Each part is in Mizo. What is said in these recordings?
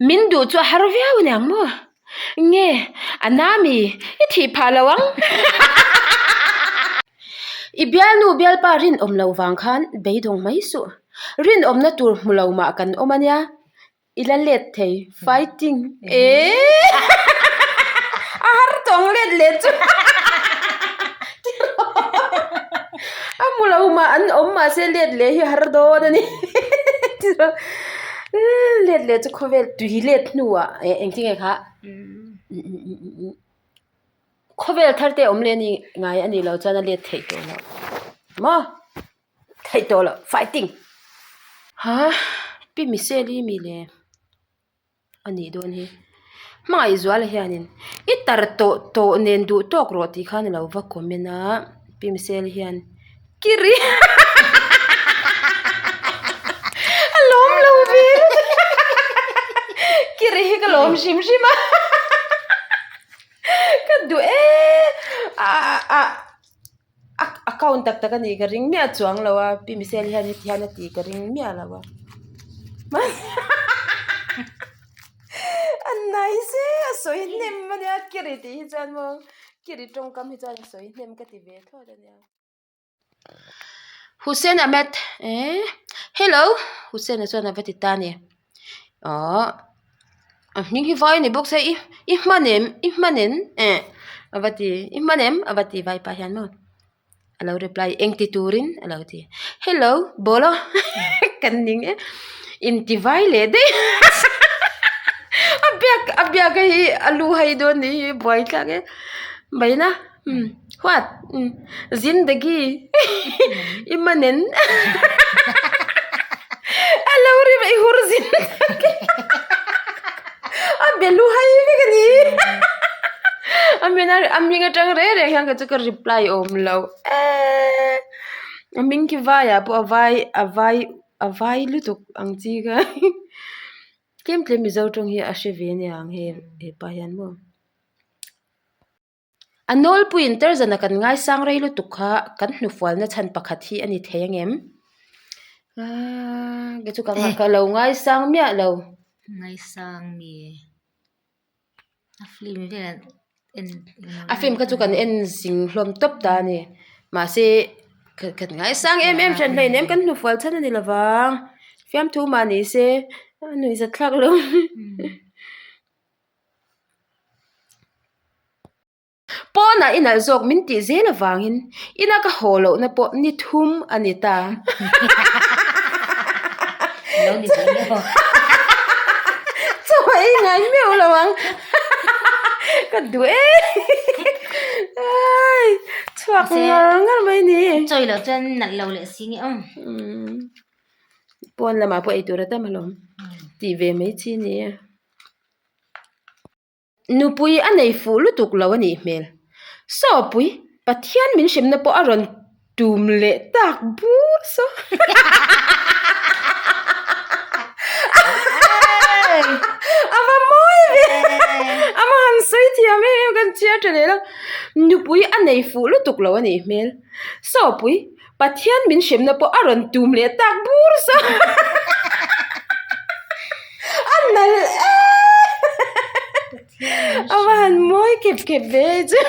Min duh chu a har viau aniang maw? Nge a na mi i thih phah lo ang. I bialnu bialpa rinawm lo vang khan beidawng mai suh. Rinawmna tur hmu lo mah kan awm ania. I la let thei fighting ee a har tawng let leh chu a hmu lo mah an awm mahse let leh hi a har dawn a ni let leh chu khawvel tui let hnuah eh engtin nge kha khawvel thar te awm leh a ni ngai a nih loh chuan a let theih tawh loh maw. Theih tawh loh fighting ha pi Michelle i mi le a nih dawn hi hmangaihzuala hianin i tar tawh tawh nen duh tawk rawh tih khan a lo va comment a pi Michelle hian kiri a lawm lo ve kiri hi ka lawm hrim hrim a ka duh e a a. A account tak tak a nih ka ring miah chuang lo a pi Michelle hian heti hian a tih ka ring miah lo a a nice e a sawi hnem a nia kiri tih hi chuan maw kiri tawngkam hi chuan a sawi hnem ka ti ve thlawt a nia. Hussein Ahmed eh hello Hussein a chuan a va ti ta a ni Aww a hming hi vai a ni bawk se i i hman em i hman em eh a va ti i hman em a va ti vai pah hian maw a lo reply engti turin a lo ti hello bawla kan ning e inti vai leh daih a biak a biak a hi a lu hai dawn nih hi buai thlak e maina umm what umm zindagi i hman em a lo ri mai hur zindagi a be lu hai vek a ni a hming a hming atang reng reng hian kei chu ka reply awm lo eee a hming khi vaiah pawh a vai a vai a vai lutuk ang chi kha tlem tlem mizo tawng hi a hre ve aniang hei hepa hian maw. A nawlpuiin Tarzan-a kan ngaisang rei lutuk kha kan hnufualna chhan pakhat hi a ni thei angem? Aaa kei chu ka lo ngaisang miah lo. Ngaisang mi a film vel an en A film kha chu kan en zing hlawm tawp ta a ni. Mahse kan ngaisang em em hran hleinem kan hnufual chhan a ni lovang. Fiamthu mah ni se a nuihzat thlak lo. Pawnah i nalh zawk min tih zel avangin ina ka haw lohna pawh ni thum a ni ta. Chaw ei ngai meuh lo ang. Ka duh e. Ai chhuak ngar ngar mai ni. Chawi loh chuan nalh lo leh si nge awm. Pawn lamah pawh ei tur a tam alawm. Tih ve mai chi ni e. Nupui a nei fuh lutuk lo a nih hmel. Sawpui, Pathian min hremna pawh a rawn tum leh tak bur saw. A va mawi ve! A va han sawi thiam em em kan chhiar tha leh lo. Nupui a nei fuh lutuk lo a nih hmel. Sawpui, Pathian min hremna pawh a rawn tum leh tak bur saw. A nalh em! A va han mawi khep khep ve hei chu.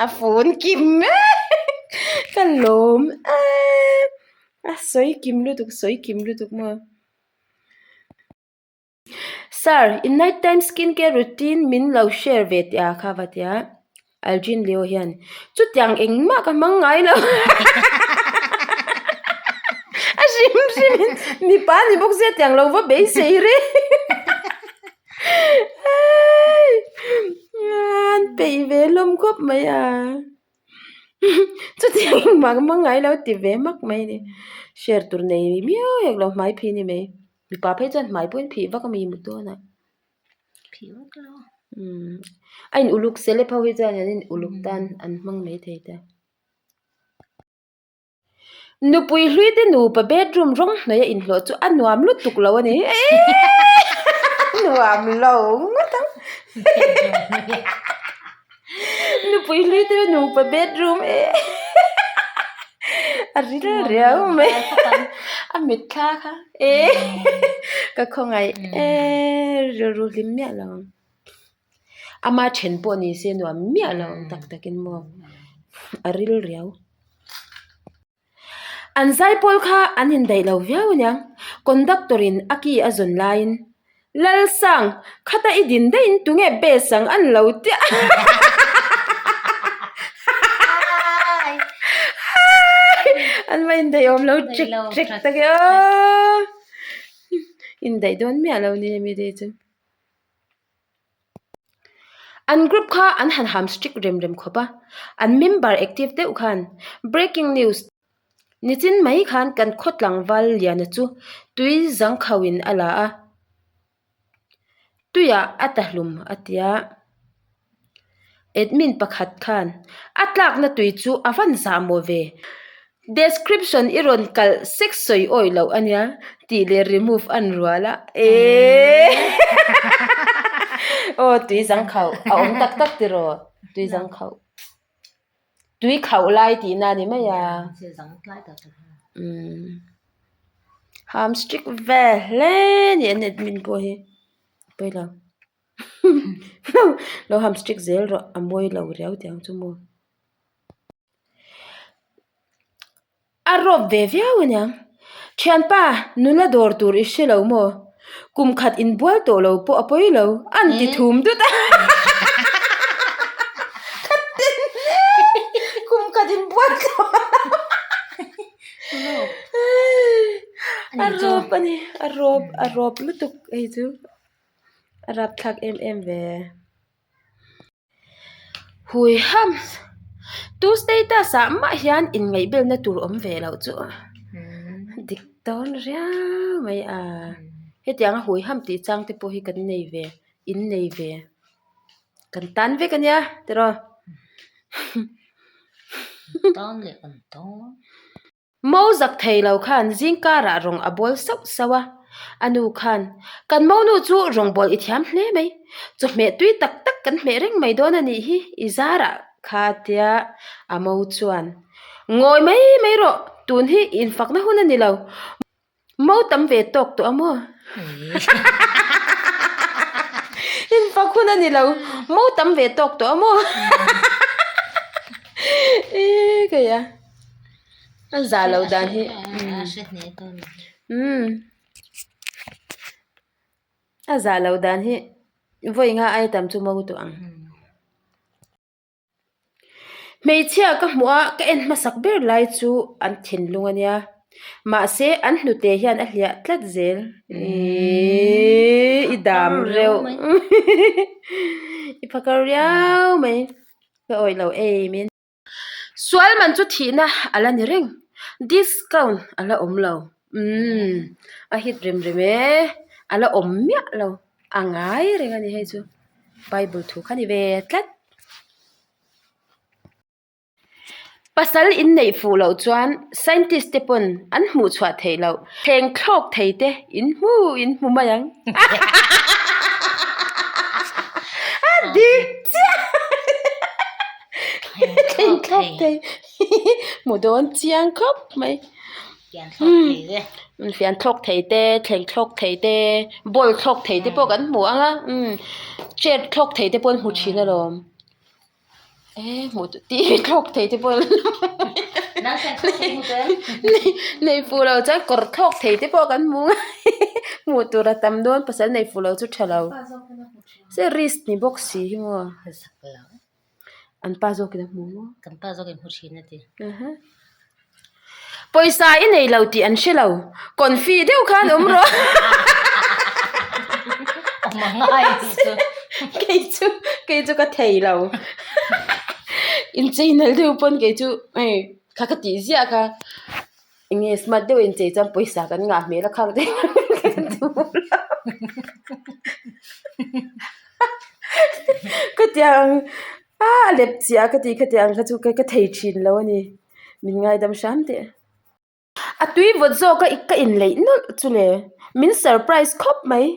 A phone kim em! Ka lawm em! A sawi kim lutuk sawi kim lutuk maw. Sir, i night time skin care routine min lo share ve teh a kha va tia Algin Leo hian chutiang engmah ka hmang ngai lo a hrim hrim in mipa ni bawk sia tiang lo va beisei reng an peih ve hlawm khawp mai a. Chutiang engmah ka hmang ngai lo ti ve hmak mai a ni share tur nei miau hek lo hmai phih a ni mai. Mipa phei chuan hmai pawhin phih vak a mi mut dawn ah. Phih vak lo. Umm a in uluk celeb ho hi chuan an in uluk tan an hmang mai thei ta. Nupui hlui te nupa bedroom rawng hnawih a inhlawh chu a nuam lutuk lo a ni. Nuam lo ngawt ang. Nupui hlui te nupa bedroom e a ril riau mai a mitthla kha e ka khawngaih e. Rilru hlim miah lo ang. Ama then pawh ni se nuam miah lo ang tak takin maw a ril riau. An zaipawl kha an indaih lo viau aniang. Conductor in a key a zawn laiin, Lalsang, khata i din daihin tunge base ang an lo tia. An va indaih awm lo trek trek tak e aw. Indaih dawn miah lo ni hemi te chu. An group kha an han ham strict rem rem khawp a, an member active deuh khan breaking news nichin mai khan kan khaw tlangval liana chu tui zangkhauh in a la a, tuiah a ta hlum a tia. Admin pakhat khan a tlakna tui chu a van zah maw ve? Description i rawn kalh sek sawi awih loh a nia tih leh remove an rual a eehh aw tui zang khauh a awm tak tak tiraw tui zang khauh tui khauh lai tihna a ni mai a umm ham strict vel hle a ni an admin pawh hi pawi lo. Lo ham strict zel rawh a mawi lo riau tiang chu maw. A rawp ve viau aniang. Thianpa nula dawr tur i hre lo maw? Kum khat inbual tawh lo pawh a pawi lo an ti thum dut a. Kum khat inbual tawh lo. A rawp a ni a rawp a rawp lutuk hei chu. A rapthlak em em ve. Hui ham tu status ah mah hian inngaihbelna tur awm ve loh chu dik dawn riau mai a. Hetianga hui ham tih chang te pawh hi kan nei ve in nei ve kan tan vek a nia tiraw. Mo zak thei lo khan zingkarah rawng a bawl sauh sauh a, a nu khan, Kan monu chu rawngbâwl i thiam hle mai, chawhmeh tui tak tak kan hmeh reng mai dawn a nih hi i zarah kha tia a mo chuan, Ngawi mai mai rawh, tun hi infakna hun a ni lo, Mo tam ve tawk tawh a maw? Infak hun a ni lo, mo tam ve tawk tawh a maw? Ee ka ia, a za lo dan hi. Umm a za lo dan hi vawi nga ai tam chu mo tawh ang. Hmeichhia ka hmuh a, ka en hmasak ber lai chu an thinlung a nia. Mahse, an hnute hian a hliah tlat zel. Iiii i dam reuh. I phakar riau mai. Ka awih lo em in. Sual man chu thihna a la ni reng. Discount a la awm lo. Umm a hit rem rem e. A la awm miah lo. A ngai reng a ni hei chu. Bible thu kha ni ve tlat. Pasal inneih fuh loh chuan scientist te pawn an hmuh chhuah theih loh. Thleng thlawk thei te in hmu in hmu mai ang. A dik chiah! Thleng thlawk thei hmu dawn chiang khawp mai. Fian thlawk thei te, thleng thlawk thei te, ball thlawk thei te pawh kan hmu ang a, chair thlawk thei te pawh an hmu thin alawm. E hmuh tur tih thlawk thei te pawh nei fuh lo chuan kawr thlawk thei te pawh kan hmu ang a hmuh tur a tam dawn pasal nei fuh lo chu tha lo se risk ni bawk si hi maw an pa zawkin a hmu maw kan pa zawkin hmu thin a ti pawisa i nei lo tih an hre lo confi deuh khan awm rawh kei chu kei chu ka thei lo inchei nalh deuh pawn kei chu hei kha ka tih ziah kha eng nge smart deuh inchei chuan pawisa kan ngah hmel a khang te ka tiang a a lep chiah ka tih khatiang kha chu ka thei thin lo a ni min ngaidam hram teh. A tui vawt zawk a ka inleih nawlh chu le min surprise khawp mai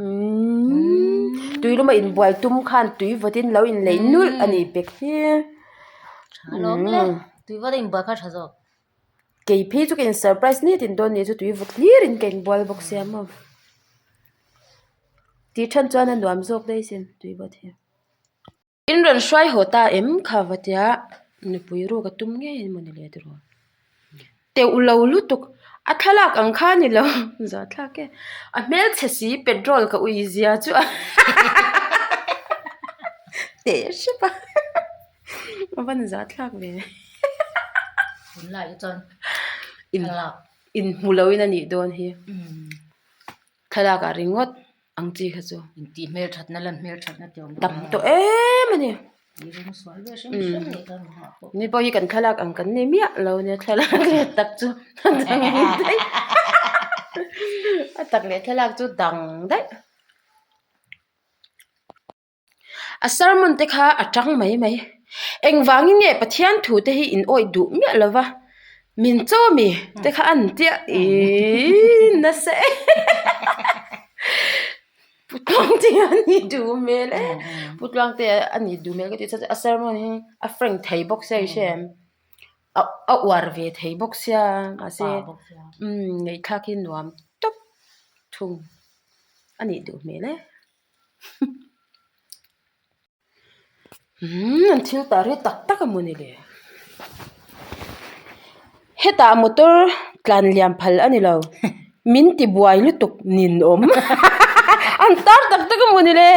umm tui luma inbual tum khan tui vawt in lo inleih nulh a ni pek hi Tha lawm le tui vawt a inbual kha tha zawk. Kei phei chu ka in surprise ni tin dawn ni chu tui vawt hlir in ka inbual bawk sia maw. Tih than chuan a nuam zawk daih sin tui vawt hi. In rawn hruai haw ta em kha va tia nupui ruk a tum ngei emaw ni le tiraw. Teuh lo lutuk a thlalak ang kha a ni lo zahthlak e a hmelchhe si petrol ka ui zia chu a teh hrep a a van zahthlak ve. Tunlai hi chuan thlalak inhmu loin a nih dawn hi thlalak ah ringawt ang chi kha chu. Intih hmelthatna lan hmelthatna tih awm tam tawh em a ni. I ring sual ve hrim hrim nih kha nangmah pawh. Ni pawh hi kan thlalak ang kan nei miah lo nia thlalak leh tak chu a dang daih a tak leh thlalak chu dang daih. A sermon te kha a tang mai mai. Engvangin nge Pathian thu te hi in awih duh miah lo va, min chaw mi te kha an tia ihh nasa e Pu Tluangte a ni duh hmel e Pu Tluangte a ni duh hmel ka tih chuan a sermon hi a frank thei bawk sia i hre em a uar ve thei bawk sia mahse umm ngaihthlak hi nuam tawp thung a nih duh hmel e. Umm an thil tah rei tak tak a maw ni le hetah motor tlan liam phal a ni lo min ti buai lutuk nin awm an tar tak tak a maw ni le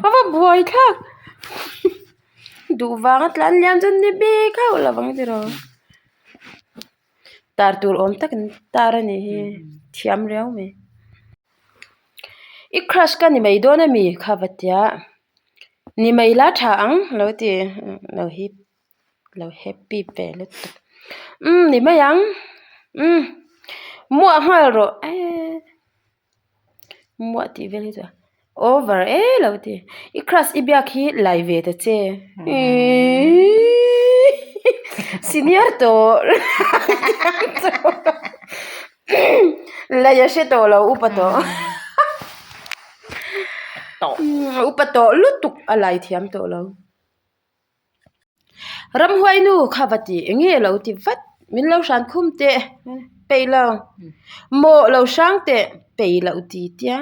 a va buai thlak duh vanga tlan liam chu an ni bik hauh lo ang tiraw tar tur awm tak an tar a nih hi thiam riau mai. I crush ka ni mai dawn ami kha va tia ni mai la tha ang lo ti lo hip lo happy ve lutuk umm ni mai ang umm muah nghal rawh eee muah tih vel hi chu over e lo ti i crush i biak hi lai ve ta che iiii senior tawh Lei a hre tawh lo upa tawh upa tawh lutuk a lai thiam tawh lo ramhuai nu kha va ti eng nge lo ti vat min lo hran khum teh peih lo mawh lo hrang teh peih loh ti tia.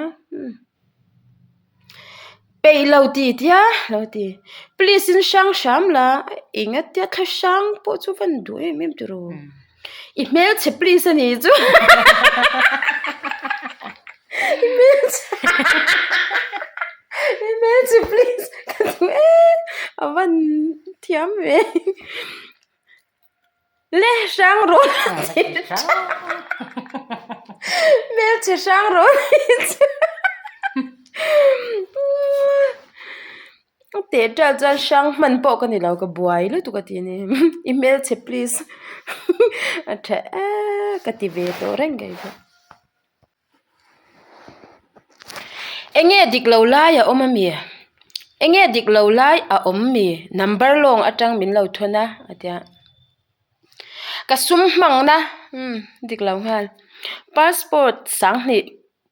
Peih lo ti tia lo ti please in hrang hram la eng a tia thla hrang pawh chu van duh em em tiraw i hmelchhe please a nih chu i hmelchhe i hmelchhe please ka duh em a van thiam ve. Le hrang rawh hmelchhe hrang rawh a teh ṭal chuan hrang hman pawh ka ni lo ka buai lutuk a ti a ni i hmelchhe please a ṭha e ka ti ve tawh reng kei pawh. Enge dik lo lai a awm ami? Enge dik lo lai a awm mi? Number lawng atang min lo thawn a a tia. Ka sum hmangna umm dik lo nghal. Passport sanghnih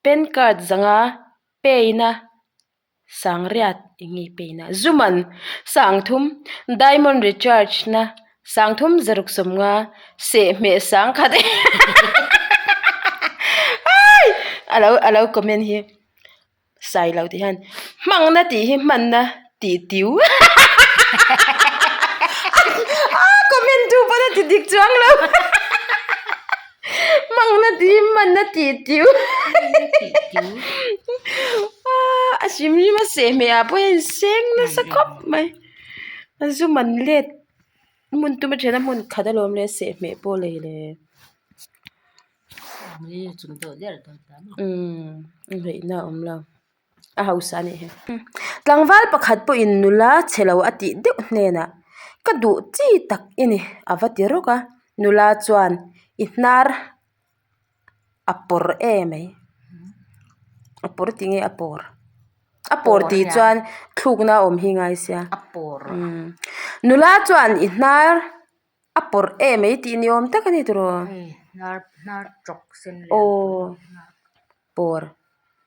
pan card zanga pay na. Sangriat eng nge peina Zuman Sangthum Diamond recharge na Sangthum zaruk sawmnga sehhmeh sangkhat hai alo alo comment hi sailo tih hian hmangna tih hi hmanna tih tiu a comment tu pawn a ti dik chuang lo hmangna tih hi hmanna tih tiu a hrim hrim a sehhmeh ah pawh hian seng nasa khawp mai a zu man let hmun tuma thena hmun khat alawm le sehhmeh pawh lei le umm a ngaihna a awm lo. a hausa a nih hi tlangval pakhat pawhin nula chhe lo a tih deuh hnenah ka duh chi tak i ni a va ti rawk a nula chuan i hnar a pawr em mai a pawr tih nge a pawr a pawr tih chuan thlukna a awm hi ngai sia nula chuan i hnar. A pawrh em mai tih ni awm tak a ni tiraw aw pawr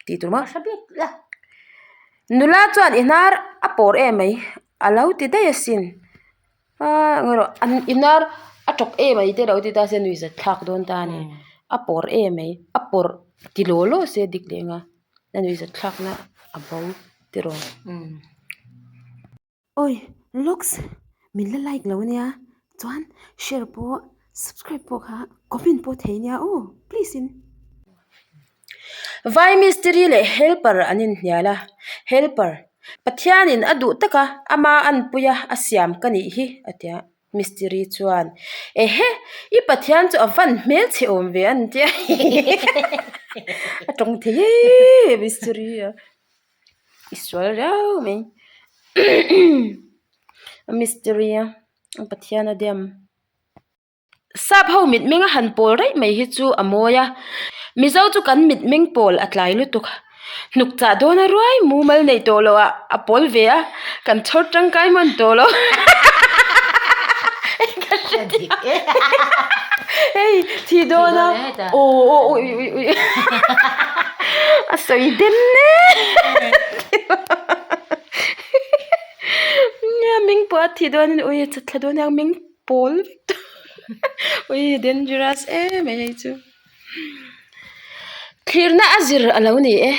tih tur maw nula chuan i hnar a pawr em mai a lo ti daih asin aaa ngawi rawh an i hnar a tawk em mai te lo ti ta se nuihzat thlak dawn ta a ni a pawr em mai a pawrh ti law law se dik leh ang a a nuihzat thlak na. a bo tiraw. Awi looks min la like lo ania chuan share pawh subscribe pawh kha comment pawh thei ania aw please in. Vai mistiri leh helper an inhnial a helper Pathianin a duh taka ama anpuia a siam ka nih hi a ti a. Mistiri chuan, Ehe, i Pathian chu a van hmel chhe awm ve an tia a tawng thei e mistiri a, i sual riau mai a mistiri a a Pathian a dem. Sap ho mitmeng a han pawl raih mai hi chu a mawi a, Mizo chu kan mitmeng pawl a tlai lutuk. Hnuk chah dawn a ruai mumal neih tawh loh ah a pawl ve a, kan chhawr tangkai hman tawh lo. Hei thi dawn a aw aw ui ui ui a sawi den e nia ming pawh a thi dawn in ui a chat thla dawn a ming pawl vek tawh ui dangerous em mai hei chu. Thlirna a zir a lo ni e.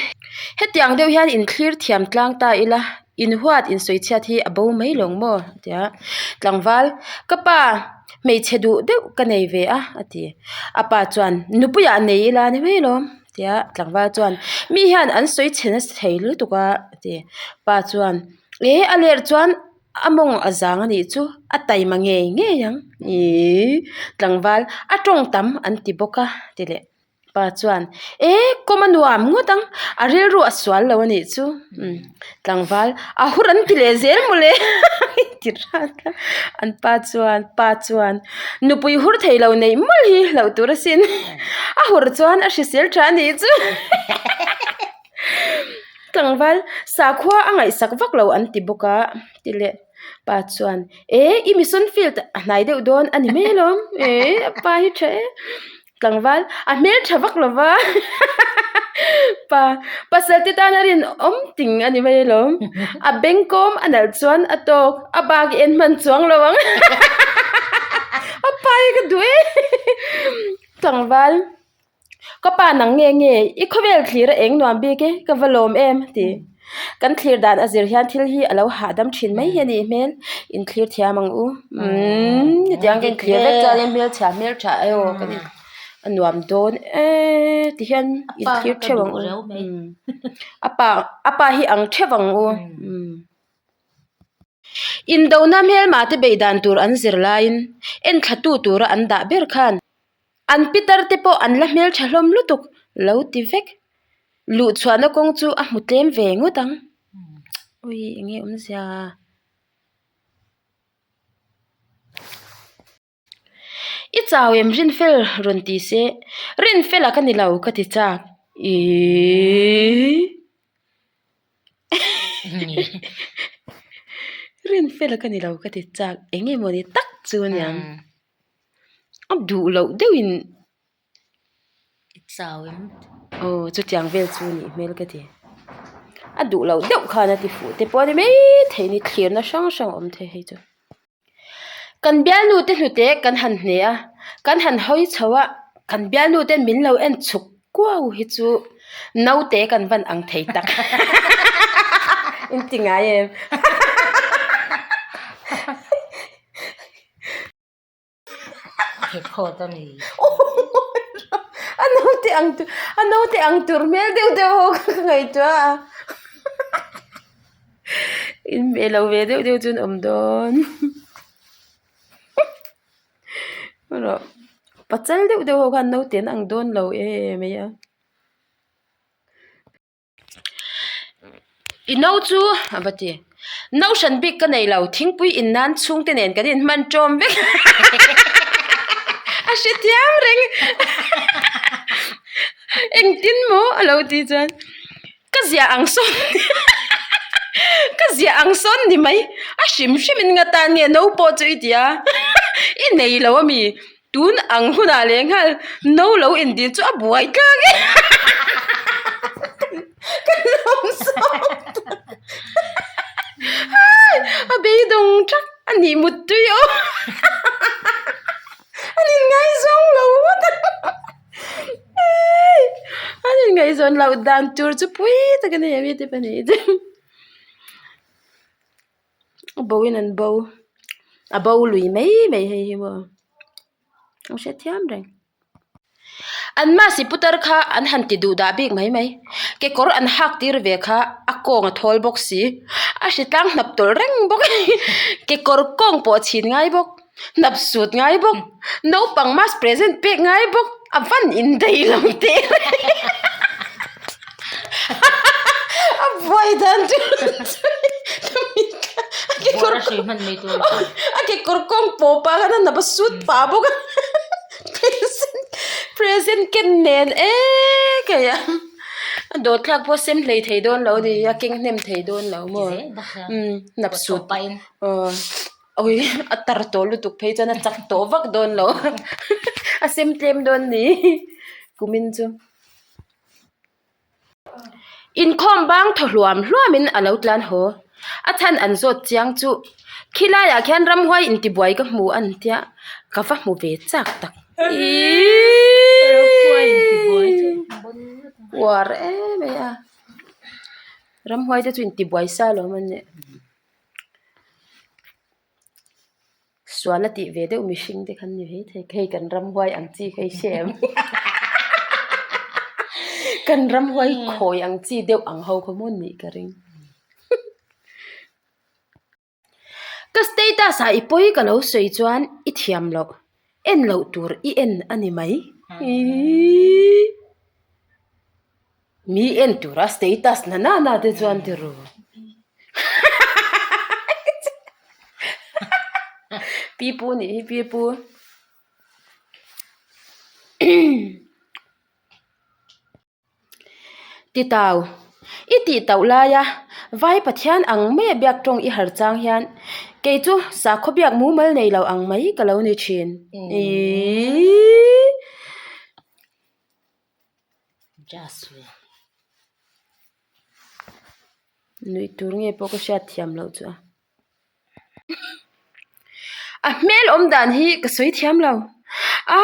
Hetiang deuh hian inthlir thiam tlang ta ila, inhuat insawichhiat hi a bo mai lawng maw? a ti a. Tlangval, Ka pa, hmeichhe duh deuh ka nei ve a, a ti. A pa chuan, Nupuiah nei ila ni mai lawm, a ti a. Tlangval chuan, Mi hian an sawichhe nasa thei lutuk a, a ti. Pa chuan, E, a ler chuan A mawng a zang a nih chu a taima ngei ngei ang ihh tlangval a tawng tam an ti bawk a ti leh pa chuan e kawm a nuam ngawt ang a rilru a sual lo a nih chu umm tlangval a hur an ti leh zel mawle ti rat a an pa chuan pa chuan nupui hur thei lo neih mawlh hi hlauh tur asin a hur chuan a hrisel tha a nih chu. Tlangval sakhua a ngaihsak vak lo an ti bawk a ti leh pa chuan e i mission field a hnai deuh dawn a ni mai alawm e a pa hi tha e tlangval a hmel tha vak lo va pa pasal te tan a rinawm ting a ni mai alawm a bengkawm a nalh chuan a tawk a bak en hman chuang lo ang a pa hi ka duh e tlangval. Ka pa nang nge nge i khawvel thlir a eng nuam bik e ka va lawm em ti. Kan thlir dan a zir hian thil hi a lo hahdam thin mai hi a nih hmel in thlir thiam ang u umm hetiang ka inthlir vek chuan in hmelchhia hmeltha ew kan in a nuam dawn e ti hian in thlir theuh ang u a pa a pa hi ang theuh ang u umm. Indona hmelma te beih dan tur an zir laiin enthlatu tura an dah ber khan An pitar te pawh an la hmeltha hlawm lutuk lo ti vek. Luh chhuahna kawng chu a hmu tlem ve ngawt ang. Ui eng nge awmzia. I chau em Rinfel rawn ti se. Rinfela ka ni lo ka ti chak. Iiii. Rinfela ka ni lo ka ti chak. Eng nge mawni tak chu a niang. A duh loh deuhin i chau em aw chutiang vel chu nih hmel ka ti a duh loh deuh khan a ti fuh te pawh a ni maithei a ni thlirna hrang hrang a awm thei hei chu kan bialnu te hnute kan han hne a kan han hawi chho a kan bialnu ten min lo en chhuk kuau hi chu naute kan van ang thei tak in ti ngai em. A naute ang tur a naute ang tur hmel deuh deuh ho kha ka ngaihtuah a inhmeh lo ve deuh deuh chu an awm dawn erawh pachal deuh deuh ho khan naute an ang dawn lo em mai a. I no chu a va ti no hran bik ka nei lo thingpui in nan chhungte nen kan inhman tawm vek a hrethiam reng engtin maw a lo tih chuan ka ziah ang sawn ka ziah ang sawn ni mai a hrim hrim in nga tan nge no pawh chu i ti a i nei lo ami. Tun ang hunah leh nghal no lo indil chu a buai tlak e ka lawm zawk tak a beidawng thak a nih muttui aw an inngaizawng lo ngawt a an inngaihzawn. dawn loh dan tur chu pui tak a ni a mite pahnih te a bo in an bo a bo lui mai mai hei hi maw a hrethiam reng. An masi putar kha an han ti duh dah bik mai mai kekawr an hak tir ve kha a kawng a thawl bawk si a hritlang hnap tawlh reng bawk kekawr kawng pawh chhin ngai bawk hnap sut ngai bawk naupang mass present pek ngai bawk a van in daih lo teh reng a buai dan chu a kekawr kawng pawh pah khan a hnap a sut pah bawk a. Present ken nen ek hei a a dawt thlak pawh sem hlei thei dawn lo ni a keng hnem thei dawn lo maw umm hnap sut aw awii a tar tawh lutuk phei chuan a chak tawh vak dawn lo a sem tlem dawn ni kumin chu. Inkhawm bang thaw hluam hluamin a lo tlan haw. A chhan an zawt chiang chu khilaiah khian ramhuai intibuai ka hmu a ni tia ka va hmu ve chak tak. Uar em mai a, ramhuai te chu intibuai sa lo maw nia. Sual a tih ve deuh mihring te khan ni mai thei hei kan ramhuai ang chi kha i hre em kan ramhuai khawi ang chi deuh ang ho kha maw nih ka ring ka status ah i pawi ka lo sawi chuan i thiam loh en loh tur i en a ni mai ihh. Mi en tura status na na na te chuan ti ru. Pipu nih hi pipu. Titau, i tih tauh laia Vai Pathian ang maia biak tawng i har chang hian kei chu sakhaw biak mumal nei lo ang mai ka lo ni thin. Iiii. Nuih tur nge pawh ka hriat thiam loh chu a. A hmel awm dan hi ka sawi thiam lo. A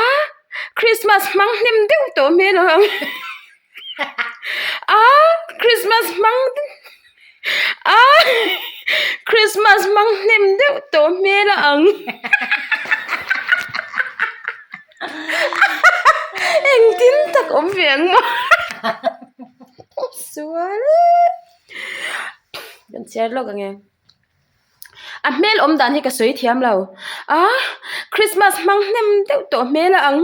Christmas hmang hnem deuh tawh hmel a ang. A Christmas hmang a Christmas hmang hnem deuh tawh hmel a ang. Engtin tak awm ve ang maw sual kan chhiar lawk ang e a hmel awm dan hi ka sawi thiam lo a Christmas hmang hnem deuh tawh hmel a ang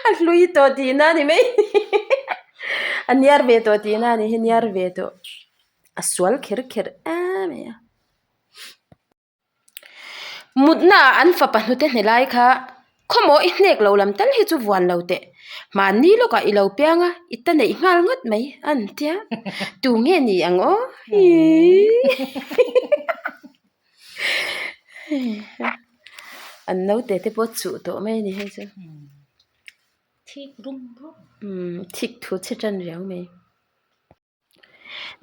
a hlui tawh tihna a ni mai a niar ve tawh tihna a ni hi niar ve tawh a sual kher kher em mai a. Mutna ah an fapa hnute hne lai kha khawmaw i hnek lo lam tal hi chu vuan lo teh. Mahni lawkah i lo piang a, i ta neih nghal ngawt mai a an tia. Tu nge ni ang aw? An naute te pawh chuh tawh mai a ni hei chu. Thik rum rum. Umm thik thu chhe tan riau mai.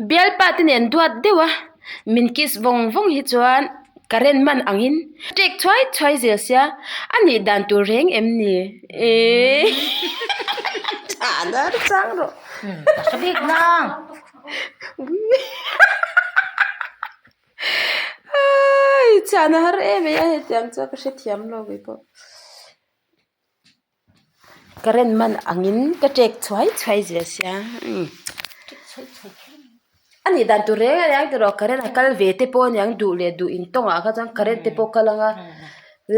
Bialpa te nen duat deuh a, min kiss vawng vawng hi chuan current man angin tek chhuai chhuai zel sia, a nih dan tur reng em ni? Eee Chhana chang rawh. Ka hre bik nang. Chhana har em mai a hetiang chuan ka hrethiam lo keipawh. Current man angin ka tek chhuai chhuai zel sia a nih dan tur reng a nia tiraw current a kal ve te pawh a niang duh leh duh intawng ah kha chuan current te pawh kal anga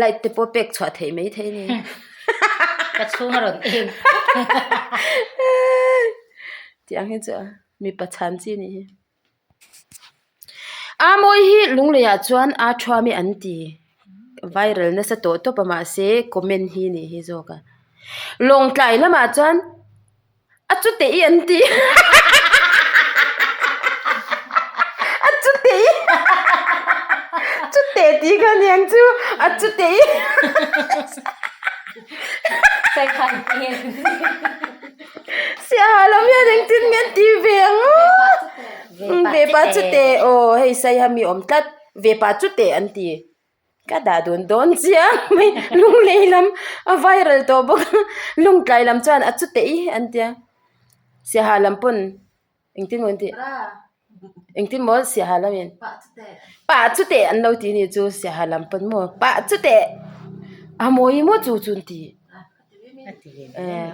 light te pawh pek chhuah theih mai theih a ni ka chhung a rawn eng tiang hi chu mipa chhan chi a nih hi. A mawi hi lungleiah chuan a thuam hi an ti viral nasa tawh tawp a mahse comment hi nih hi zawk a lawngtlai lamah chuan a chute i an ti a chute i chute tih kha aniang chu a chute i. Siaha lam hian engtin nge an ti ve ang aw vepa chute aw hei saiha mi awm tlat vepa chute an ti. Ka dah dun dawn chiang mai lunglei lam a viral tawh bawk a lungtlai lam chuan a chute i an tia siaha lam pawn engtin maw an tih engtin maw siaha lam in pah chute an lo ti nih chu siaha lam pawn maw pah chute a mawi maw chu chu an ti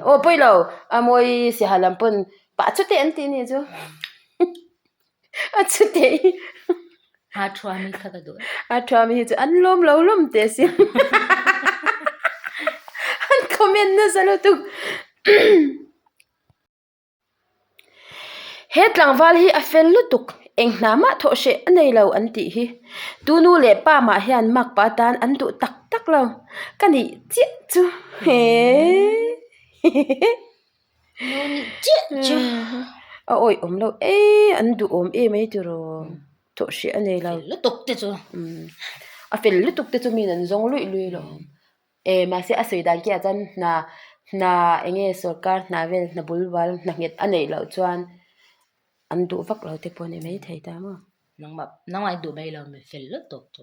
aw pawi lo a mawi siaha lam pawn pah chute an ti nih chu. A chute hi A thuami kha ka duh. A thuami hi chu an lawm lo lawm teh a sin. An comment nasa lutuk. He tlangval hi a fel lutuk. Eng hna mah thawh hreh a nei lo an tih hi. Tu nu leh pa mah hian makpa atan an duh tak tak lo. Ka nih chiah chu. Hee. A awih awm loh e an duhawm em mai tiraw thawh hreh a nei lo lutuk te chu a fel lutuk te chu miin an zawng luih luih lo e mahse a sawi dan kiah chuan hna hna eng nge sawrkar hna vel hna bul bal hna nghet a neih loh chuan an duh vak lo te pawh a ni maithei ta maw nangmah nangmah i duh mai lo mi fel lutuk chu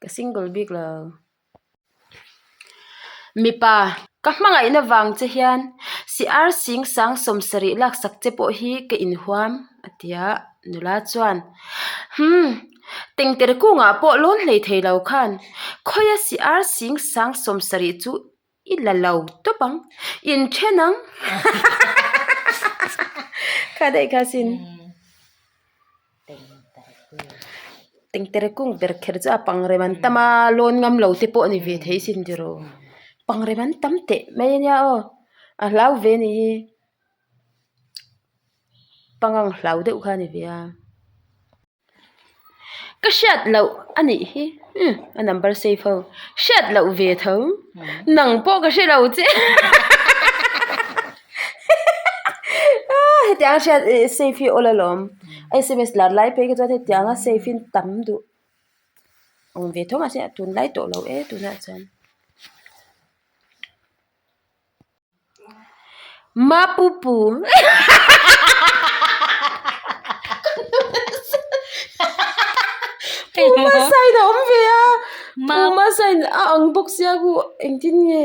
ka single bik lo. Mipa, ka hmangaihna vang che hian si ar sing sang sawmsarih laksak che pawh hi ka inhuam, a ti a. Nula chuan, Humm, tengtere kungah pawh lawn hlei thei lo khan khawia si ar sing sang sawmsarih chu i la lo tawp ang, inthen ang. Kha daih kha sin. Tengtere kung ber kher chu a pangrem an tam a lawn ngam lo te pawh a ni ve thei sin tiraw pangrem an tam teh mai a nia aw a hlau ve a nih hi pangang hlau deuh kha a ni ve a. Ka hriat loh a nih hi umm a number save ho hriat loh ve tho nang pawh ka hre lo che hetiang hriat ih save hi awl alawm sms lar lai phei kha chuan hetianga save in tam duh awm ve tho mahse a tunlai tawh lo e tunah chuan. Mapupu Puma sign a awm ve a Puma sign a ang bawk sia khu engtin nge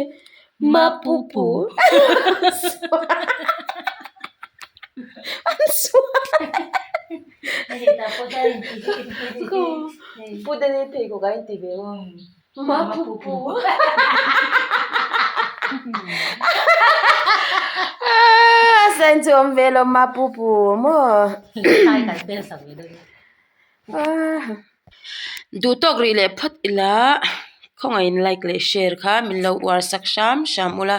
Mapupu an sual Pu Danny pheikhawk ah a inti ve maw. Mapupu Sign chu awm ve lo Mapupu maw Duh tawk rih leh phawt ila khawngaihin like leh share kha min lo uar sak hram hram ula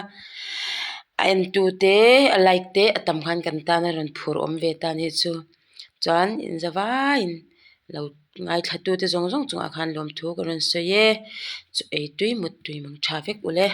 a en tu te a like te a tam khan kan tan a rawn phur awm ve ta nih chu chuan inzavaiin lo. Ngaithlatute zawng zawng chungah khan lawmthu ka rawn sawi e, chu ei tui mut tui mang tha vek ule.